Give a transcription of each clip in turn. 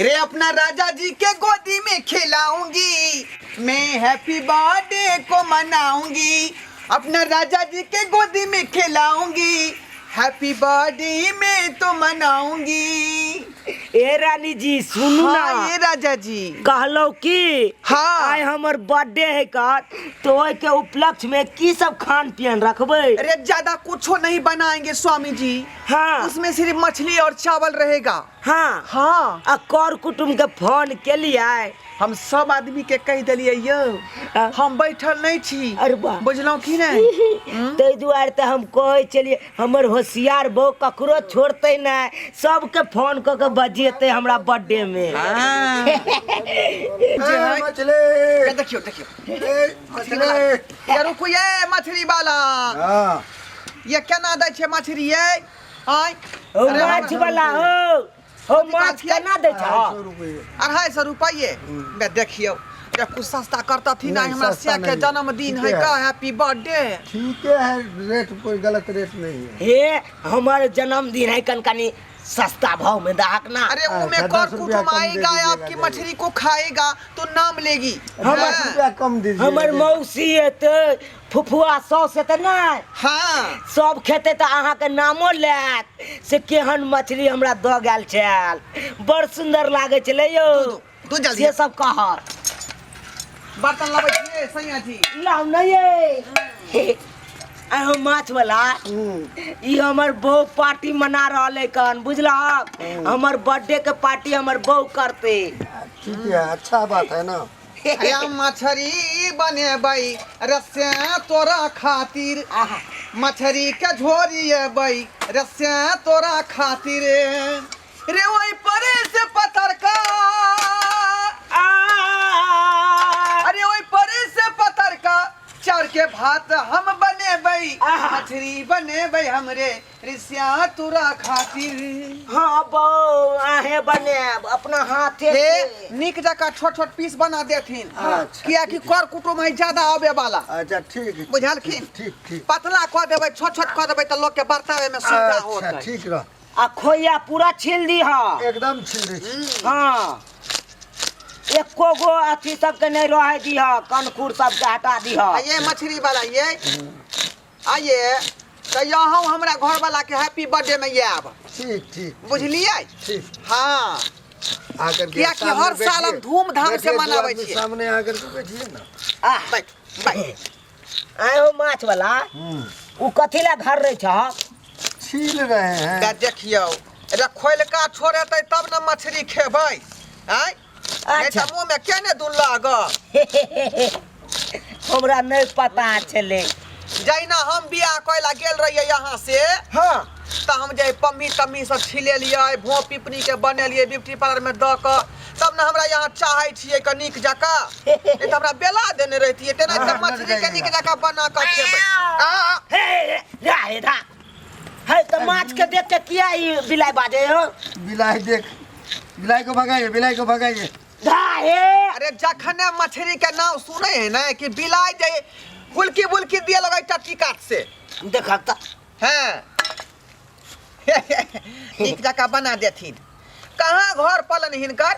रे अपना राजा जी के गोदी में खिलाऊंगी, मैं हैप्पी बर्थडे को मनाऊंगी। अपना राजा जी के गोदी में खिलाऊंगी, हैप्पी बर्थडे में तो मनाऊंगी। ए रानी जी, सुनू ना। हाँ, ये राजा जी। कहलौ की हाँ। आइ हमर बर्थडे है का, तो ओहि के उपलक्ष्य में की सब खान पियन रखबै? अरे ज्यादा कुछो नहीं बनाएंगे स्वामी जी। हाँ। उसमें सिर्फ मछली और चावल रहेगा। हाँ। हाँ। आ कर कुटुम के फोन केलियै? हम सब आदमी के कहि देलियै यौ। हाँ। हम बैठल नहीं छी। अरे वाह। बुझलहुँ की नहीं? ताहि दुआरे तऽ हम कहै छलियै, हमर होशियार बहू ककरो छोड़तै नहि, सबके फोन कऽ के बजेतै हमरा बर्थडे में। हाँ। जे है मछली। ये देखियो देखियो। ए, मछली। ये रुकू, ये मछली वाला। हाँ। ये केना दै छै मछली ये? आय। ओ अरे माछ वाला हो, हो माछ केना दै छ? 250 रुपये। 250 रुपये। बे देखियो, ये कुछ सस्ता करता थी ना। नहीं, हमरा सस्ता सिया के नहीं। जन्मदिन है ठीके का है। Happy birthday. ठीक है, रेट कोई गलत रेट नहीं है। हे, हमर जन्मदिन है, कन कनी सस्ता भाव में दाहक ना। अरे वो में अच्छा, कर 10 रुपया कुटुम कम दे आएगा, दीजिएगा, आपकी दे मछली को खाएगा तो नाम लेगी। 10 रुपया कम दीजिए। हमर मौसी एतै, फुफुआ सौस एतै नहि? हाँ। सब खेतै तऽ अहाँके नामो लेत, से केहन मछली हमरा दऽ गेल छल, बड़ सुन्दर लागै छलै यौ। दू, दू जल्दी। से सब कहत। बर्तन लबै छियै सैया जी? लाउ ने ये। आइ हम माछ वाला, ई हमर बहू पार्टी मना रहल है कन, बुझलहक? हमर बर्थडे के पार्टी हमर बहू करते। ठीक है, अच्छा बात है ना। अरे मछरी बनेबै रस्या तोरा खातिर, मछरी के झोरी एबै रस्या तोरा खातिर, रे ओहि परे से पतरका, अरे ओहि परे से पतरका चाउर के भात हम बनेबै, मछरी बनेबै हमरे रिसिया तोरा खातिर। हाँ बौ, अहें बनायब अपना हाथे हे से। नीक जकाँ छोट छोट पीस बना देथिन। अच्छा। कियाकि कर कुटुम है ज्यादा आबे वाला। अच्छा ठीक है। बुझलखिन? ठीक ठीक। पतला कऽ देबै, छोट छोट कऽ देबै तऽ लोक के बर्तावे में सुविधा अच्छा होतै। ठीक रह। आ खोइया पूरा छील दीह। एकदम छील दै छी। हाँ, एको गो अथी सबके नहीं रहे दीह, कनखुर सबके हटा दीह। आ ये मछली वाला ये आइए तऽ यहाँ हमरा घर वाला के हैप्पी बर्थडे में आयब। ठीक ठीक। बुझलियै? ठीक। हाँ। आकर के कियाकि सामने हर साल हम बैठिए। धूमधाम से बैठिए, दो मनाबै आदमी छियै। सामने आकर के बैठिए ना। आह, बैठ बैठ। आए हो माछ वाला, उ कथी ला घर रहे छ? छील रहे हैं। तऽ देखियौ, रे खोलका छोड़ेतै तब ने मछली खेबै। आँय, नहि अच्छा। तऽ मुँहमे केने दूर लाग। हमरा नहीं पता छलै। जहिना हम बियाह करै ला गेल रहियै यहाँ से, हाँ, तऽ हम जे पम्मी तम्मी सब छिलेलियै, भों पिपनी के बनेलियै ब्यूटी पार्लर में दऽ कऽ, तब ने हमरा यहाँ चाहै छियै कऽ नीक जकाँ। नहि तऽ हमरा बेला देने रहितियै तेना तऽ हाँ, मछली के नीक जकाँ बना कऽ खेबै। आ, हे रा हे रा हे, तऽ माछ के देख के किया ई बिलाइ बाजै हो? बिलाई देख, बिलाई को भगाइए, बिलाई को भगाइए। धा हे। अरे जखने मछली के नाम सुनै है ने कि बिलाइ जे बुलकी बुलकी दिए लगै टट्टी काट से। देखक तऽ। हाँ, नीक जकाँ बना देथिन। कहाँ घर पलन हिनकर?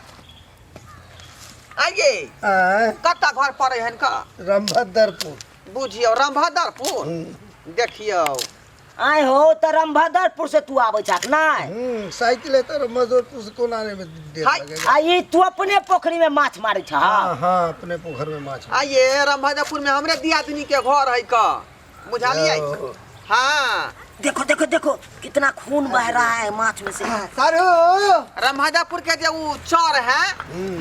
आइए। आँय? कतऽ घर पड़ै हिनकर? रामभद्रपुर। बुझियौ, रामभद्रपुर। देखियौ। आय हो, तऽ रामभद्रपुर से तू आबै छाक नहि? साइकिल है तो मजदूरपुर से कौन आने में देर हाय। लगेगा। आ ई तू अपने पोखरी में माछ मारै छह? हाँ हाँ, अपने पोखर में माछ। आइए, रामभद्रपुर में हमरे दियादनी के घर है का, बुझलियै? ओ। हाँ। देखो देखो देखो, कितना खून बह रहा है माछ में से। सारू रामभद्रपुर के जो उ चर है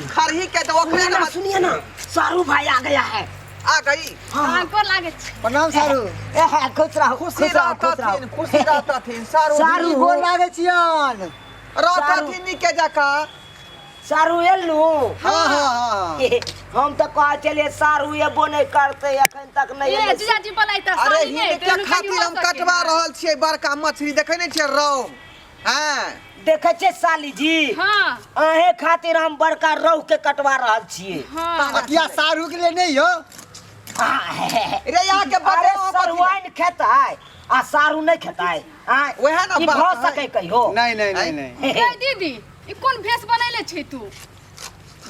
खरही के, तो ओकरे सुनिए ना, सुनिए ना, सारू भाई आ गया है। आ गई। हाँ। गोर लागै छी। प्रणाम सारू। ए, हाँ, खुश रहो। खुशी खुश रहो, खुश रहो। रहतथिन, खुशी रहतथिन सारू। सारू। गोर लागै छियन। रहतथिन नीके जकाँ। सारू एलू? हाँ हाँ हाँ। हम तऽ कहै छलियै सारू एबो नहि करतै, एखन तक नहि ए एलै। जीजाजी बोलाइ तऽ अरे साली नहि हिनके तऽ एहन खातिर कहियो हम हो सकै कटवा है। रहल छियै बड़का मछली, देखै नहि छियै रौ? हाँ। देखै छियै साली जी? हाँ। अहें खातिर हम बड़का रोहु के कटवा रहल छियै। हाँ। अकिया सारू के लिए नहीं हो। रे यहाँ के अरे बर्थडे में कथी? सरुआइन खेतै आ सारू नहि खेतै? आँय, वएह ने ई बात भऽ है। सकै कहियो? नहीं नहीं नहीं नहीं। ए दीदी, ई कोन भेष बनैले छी तू?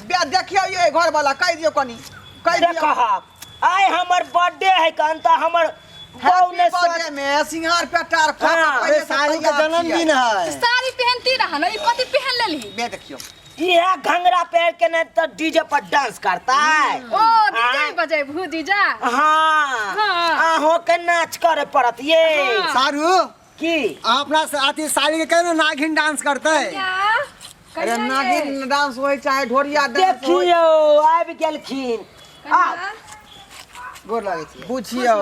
बे देखियौ ये घर वाला कहि दियौ कनी कहि दियौ। देखहक आइ हमर बर्थडे है कन तऽ हमर बहू हैप्पी ने बर्थडे में सिंगार पेटार खा हाँ, के अरे पहिले से सारू के तैयार जन्मदिन छियै। है। साड़ी पहनती रहा ना, ई कथी पहन लेलही? बे देखियौ इहे घंघरा पहन के नहीं तो डीजे पर डांस करता है। ओ डीजे बजेबहू जीजा? हाँ हाँ। अहों के नाच करे पड़त ये। हाँ। सारू की अहाँ अपना अथी साली के कहियो ना नागिन डांस करते। क्या? अरे कहिया ये? नागिन डांस होय चाहे ढोरिया डांस होय। देखियो आबि गेलखिन। आ कहिया? गोर लागै छी। बुझियौ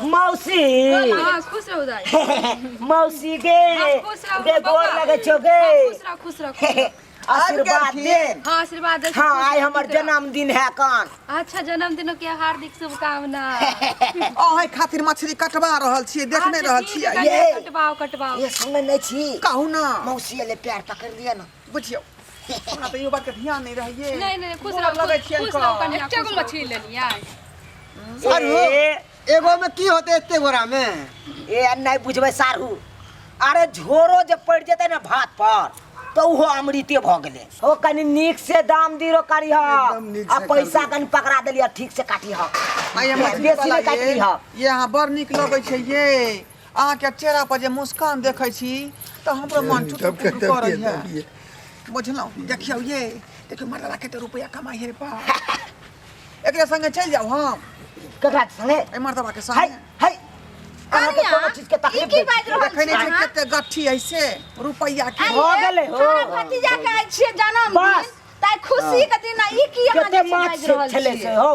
मौसी। हाँ, खुश रहू दाई। मौसी गे। हाँ, खुश रहू गे बौआ। गोर लगै छौ गे। हाँ, खुश रहू, खुश रहू, खुश रहू। आशीर्वाद गेलखिन। दे। हाँ, आशीर्वाद दे। हाँ आइ हमर जन्मदिन है कन। अच्छा, जन्मदिन के हार्दिक शुभकामना। अहें खातिर मछली कटवा रहल छियै, देख नहि अच्छा, रहल ठीक छियै? है, ये। कटवाओ कटवाओ। ये सुनै नहि छी? कहू ना। मौसी एलै, पैर पकड़ लिअ ना। बुझियौ हमरा तऽ इहो बात के ध्यान नहि रहैये। नहीं नहीं, खुश गोर रहो, लगै खुश छियनि खुश रहो कऽ। कन्या, खुश रहो। मछली लेलियै। सारू ए, एगो में की होते एते गोरा में? ए नहि बुझबै सारू। अरे झोरो जे पड़ि जेतै ने भात पर तऽ ओहो अमृते भऽ गेलै। ओ कनि नीक से दाम दिरो करिह एकदम नीक आ से पैसा कर दियौ। कनि पकड़ा देलिह, ठीक से काटिह। आ ये मछली बेसी वाला नहि काटि ये लिह। ये अहाँ बड़ नीक लगै छै ये। अहाँके चेहरा पर जे मुस्कान देखै छी तऽ हमरो मन चुटुर तब के चुटुर करै तब है। के बुझलहुँ? देखियौ ये, देखियौ मर्दवा कते रुपया कमाइ है रे बा। एकरे संगे चलि जाउ हम। ककरा संगे? एहि मर्दवा के है संगे। है अहाँके कोनो चीज के तकलीफ ई की नहि बाजि रहल देखै नहि छी छै अहाँ? कते गट्ठी है से रुपैया के। भऽ गेलै हो। हमरा भतीजा के आइ छियै जन्मदिन, बस। ताहि खुशी के दिन ई की अहाँ कते जे छै माछ बाजि रहल छलै छियै? से हौ?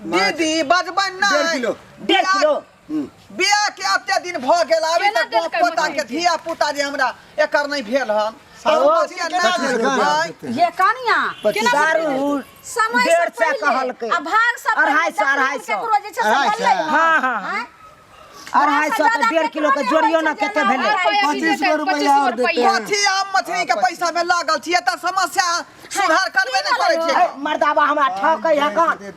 दीदी बजबै 1.5 नहि। किलो। 1.5 किलो। बियाह के एते दिन भऽ गेल अभी केना तक देलकै पोता मछली के धिया पुता जे हमरा एकर नहि भेल हन। सारू ओ, मछली केना देलकै? आँय, ये कनिया सारू समय से 150 पहिले कहलकै। आ भाग से पहिले 250, जखन 250। केकरो जे छै से 250। बनलै हन। हाँ, हाँ। आँय? 250 तऽ 1.5 किलो के जोड़ियो ना कते भेलै? 25 गो रुपया और देते हैं। कथी आम मछली के पैसा में लागल छियै तऽ समस्या सुधार करबे नहि करै छियै। है, मर्दाबा हमरा ठकै है कन।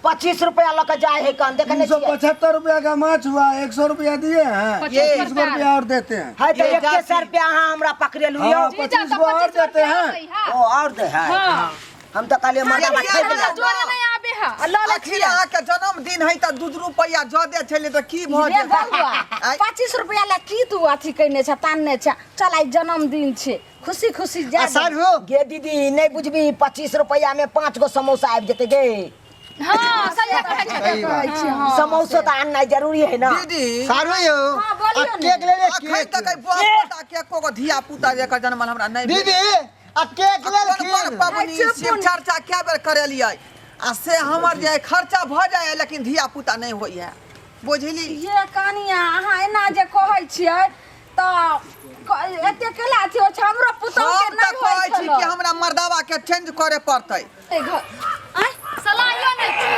25 रुपया लऽ के जाय है कन, देखे तीन नहि सौ छियै? पचहत्तर रुपया का माछ हुआ, 100 रुपया दिए हैं, 25 25 गो रुपया और देते हैं। है तऽ ये एके जाति। सौ रुपया अहाँ हमरा पकड़ेलू यौ। हाँ, जीजा 25 तऽ गो और 25 देते रुपया हैं। दै है। ओ और दे है। हाँ। हम तऽ कहलियै मर्दाबा ये ठकि ये लेलक। जोरे नहीं आबे है आ लऽ लै अखिल छियै। अहाँके जन्मदिन है तऽ 2 रुपैआ ज्यादे छलै तऽ की भऽ रे जेतै? बौआ, आँय, 25 रुपया ला की तू अथी कैने छ, तानने छ? चल आइ जन्मदिन छै, खुशी खुशी जा आ सारू गे दीदी नहि बुझबी, 25 रुपया में 5 गो समोसा आबि जेतै गे। हाँ, सही कहै छै। सही बात। जाइ छी। हाँ, समोसो तऽ आननाइ जरूरी है ना। दीदी सारू यौ हाँ, बोलियौ आ ने। केक ले ले अखन केक। तक एहि बाप पोता के एको गो धिया पुता जेकर जन्मल हमरा नहि भेल। दीदी आ केक कोन कोन लेलखिन। पबनी चुप शिव ने। चर्चा कए बेर करेलियै आ से हमर जे खर्चा भऽ जाइए लेकिन धिया पुता नहि होइए, बुझली? ये कनिया अहाँ एना जे कहै छियै तऽ एते केला अथी होइ छै? हमरो पुतहु के हम तऽ नहि होइ कहै छी छलै। कि हमरा मर्दावा के चेंज करे पड़तै। ए घर आँय सलाहियो नहि छै।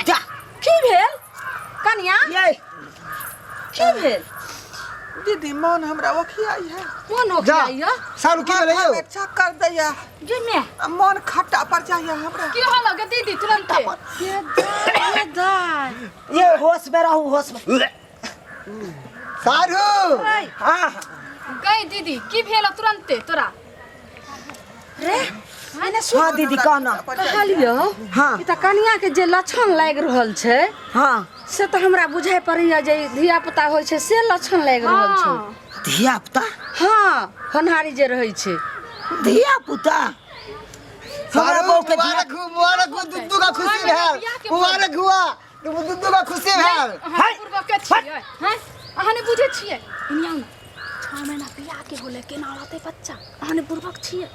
जा। की भेल कनिया? ये की भेल? दीदी मन हमरा ओखियाई है। मोन जा ओखियाइया? सारू की भेलै माथा यौ? में चक्कर दैया गे my. आ मन खट्टा पर जाइए हमरा। की होलो गे दीदी तुरंते? ये दाय, ये दाय। ये होश में रहू, होश में। सारू हाँ गई दीदी की भेल तुरंते तोरा? रे एने सुन। हाँ दीदी कह ना। कहलियौ हाँ। ई तऽ कनिया के जे लक्षण लागि रहल छै हाँ से तऽ हमरा बुझाइ पड़ैया जे ई धिया पुता होइ छै से लक्षण लागि रहल छै। हाँ। धिया पुता? हाँ, होनहारी जे रहै छै। धिया पुता हमरा सारू बहू के धिया मुबारक हो, मुबारक हो, दुद्दू का खुशी भेल। मुबारक हुआ, दुद्दू का खुशी भेल। अहाँ पूर्वके छियै हैं? अहाँ नहि बुझै छियै? एनी आउ ने। 6 महीना बियाह के होलै, केना रहतै बच्चा? अहाँ नहि बुड़बक छियै?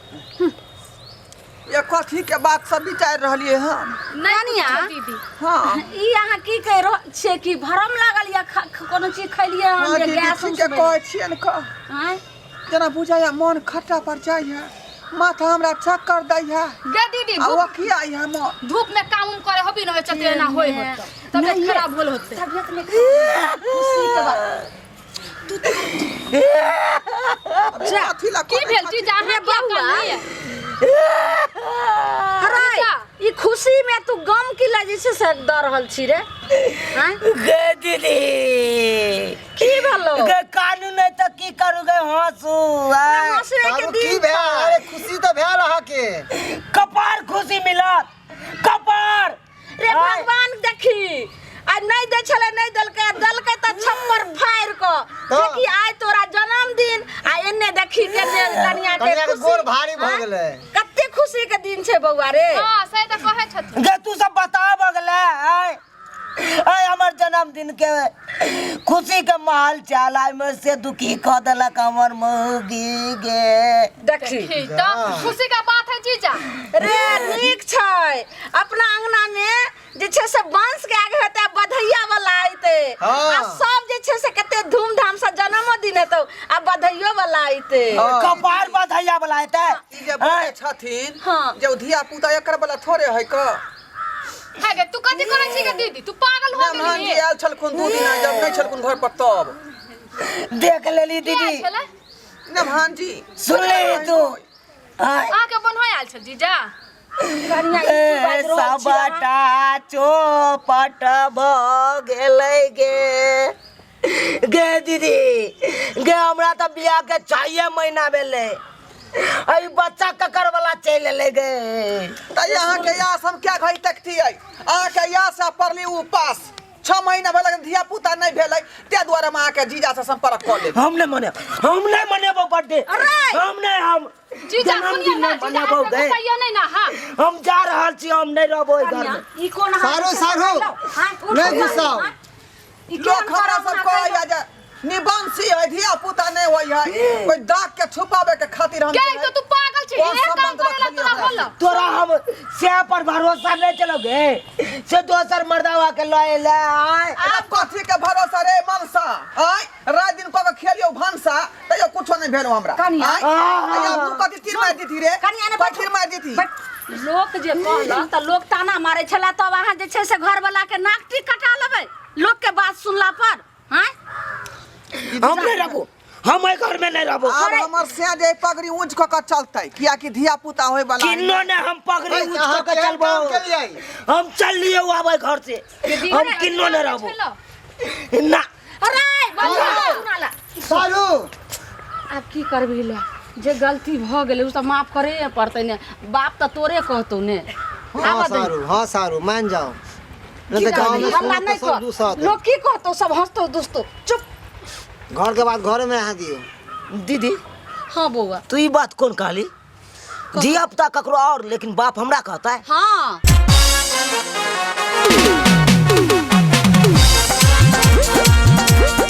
ये कथी के बात सब विचारि रहलियै हन? नहि कनिया। बुझियौ दीदी। हाँ। ई अहाँ की कहि रहल छियै? कि भरम लागल या कोनो चीज खैलियै हन हाँ जे दीदी गैस ठीके उस कहै छियनि कह। आँय जेना बुझाइए मन खट्टा पर जाइए, माथा हमरा चक्कर दैए गे दीदी आ धूप ओखियाइ है मन। धूप में काम उम करे होबी न, ओइ चलते एना होय होतौ, तबियत नहीं। खराब होल होतै। तबियत में खुशी के बात अथी ला की करै भेल खातिर। जीजा अहाँ रे किया बौआ। कानलियै? अरे जीजा। ई खुशी में ले तू गम की ले जे छै से दऽ रहल छी रे आँय? गे दीदी की भेलो गे कानू नहि तऽ की करू गे हँसू आँय? हँसबे के सारू की दिन भेल छै। अरे खुशी तऽ भेल अहाँके कपार खुशी मिलत कपार रे भगवान देखी आ नहि दै छलै नहि देलकै आ देलकै तऽ छप्पर फाड़ि कऽ तऽ? जे कि आइ तोरा जन्मदिन आ एन्ने देखी केने कनिया के कनिया के खुशी गोर भारी भऽ आँय? गेलै। कते खुशी के दिन छै बौआ रे हां से तऽ कहै छथिन गे तू सब बता बगले आय आय हमर जन्मदिन के खुशी के माहौल चल आय में से दुखी कऽ देलक हमर मौगी गे देखी ठीक तऽ खुशी का बात है जीजा रे नीक छै अपना अंगना में जे छै से बांस के आगे हेतै आ बधैया वाला अइतै हाँ। आ सब जे छै से कते धूमधाम से जन्मदिन हेतौ आ बधैयो वाला अइतै हाँ। कपार बधैया वाला हेतै ई जे बोलै छथिन हाँ। जे ओ धिया पुता एकर वाला थोड़े है क है गे तू कथी करै छी गे दीदी तू पागल हो मेहमान गेली जी आयल छलखुन 2 दिन जब नहि छलखुन घर पर तब देख लेली के आयल दीदी छलै मेहमान जी सुन ले तू आय अहाँके बनहो आयल छल जीजा कनिया ई की बाजि रहल छी अहाँ? सबटा चौपट भऽ गेलै गे गे दीदी गे हमरा तऽ बियाह के चारिये महीना भेलै अई बच्चा ककर वाला चलि एलै गे तऽ अहाँके आस हम क्या घड़ी तकतियै अहाँके आस आ पड़ली उपास 6 महीना भेल धिया पुता नहि भेलै ताहि दुआरे हम अहाँके जीजा से संपर्क कऽ लेब हम नहि मनेब हम नहि मनेबो बर्थडे अरे! हम नहि हम जीजा जन्मदिन सुनिए ना नहि जीजा मनेबो अहाँके गे गुस्सैयो नहि ना हाँ हम जा रहल छी हम नहि रहबो एहि घर कनिया, में ई कोन हाल सारू, छै? सारू, हाँ, उठू, नहि गुस्साउ। हाँ? ई लोक केहन हमरा करम सब अहाँ कहैया कयलहुँ? जे निबंसी है धिया पुता नहि होइ है कोई दाग के छुपावे के खातिर हम के तो तू पागल छी कोन एक काम संबंध करे ला रखलियै तोरा हमरा बोल तोरा हम से पर भरोसा नहीं चलो गे से दोसर मर्दावा के लय ले आय अरे कथी के भरोसा रे मनसा आय रात दिन कऽ के खेलियौ भनसा तैयो कुछो नहि भेल हमरा कनिया। आँय? आय, आब तू कथी तीर मारि देती रे कनिया ने कथी तीर मारि देती बैठ। लोक जे कहलक तऽ लोक ताना मारै छलै तब अहाँ जे छै से घरवला के नाक टीक कटा लेबै लोक के बात सुनला पर आँय हम नहीं रहबो हम एहि घर में नहीं रहबो आब हमर से जे पगड़ी ऊंच कऽ के चलतै कियाकि धिया पुता होय वाला किन्नो ने हम पगड़ी अरे, ऊंच अहाँ कऽ के केहन चलबो काम केलियै? हम चल लियो आबै घर से हम किन्नो ने रहबो ना अरे बंद सुना ला सारू आब की करबही ले जे गलती भऽ गेलै ओ सब माफ करे पड़तै ने बाप तऽ तोरे कहतौ ने हाँ आबऽ दही। सारू हाँ सारू मान जाओ नहीं तो गाँव में हल्ला सुनत नहीं तो सब कर दूसत लोग की कहतौ सब हंसतौ दुसतौ चुप घर के बाद घरे में रह दियो दीदी हाँ बौआ तू ई बात कौन कहली धिया पुता ककरो और लेकिन बाप हमरा कहता है हाँ